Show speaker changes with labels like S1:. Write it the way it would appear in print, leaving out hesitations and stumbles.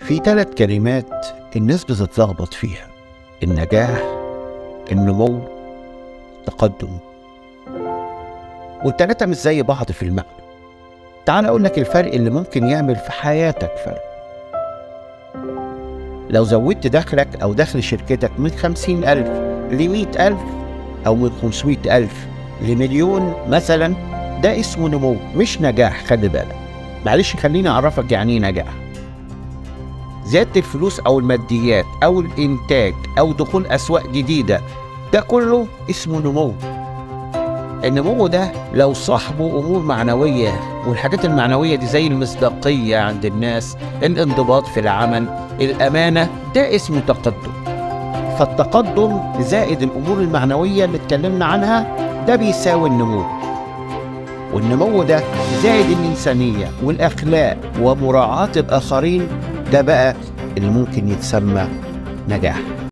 S1: في 3 كلمات الناس بتتلخبط فيها: النجاح، النمو، التقدم. والتلاتة مش زي بعض في المعنى. تعال أقول لك الفرق اللي ممكن يعمل في حياتك فرق. لو زودت دخلك أو دخل شركتك من 50,000 ل100,000 أو من 500,000 لمليون مثلا، ده اسمه نمو مش نجاح. خلي بالك، معلش خليني أعرفك يعني إيه نجاح. زيادة الفلوس أو الماديات أو الإنتاج أو دخول أسواق جديدة، ده كله اسمه نمو. النمو ده لو صاحبه أمور معنوية، والحاجات المعنوية دي زي المصداقية عند الناس، الانضباط في العمل، الأمانة، ده اسمه تقدم. فالتقدم زائد الأمور المعنوية اللي اتكلمنا عنها ده بيساوي النمو. والنمو ده زائد الإنسانية والأخلاق ومراعاة الآخرين، ده بقى اللي ممكن يتسمى نجاح.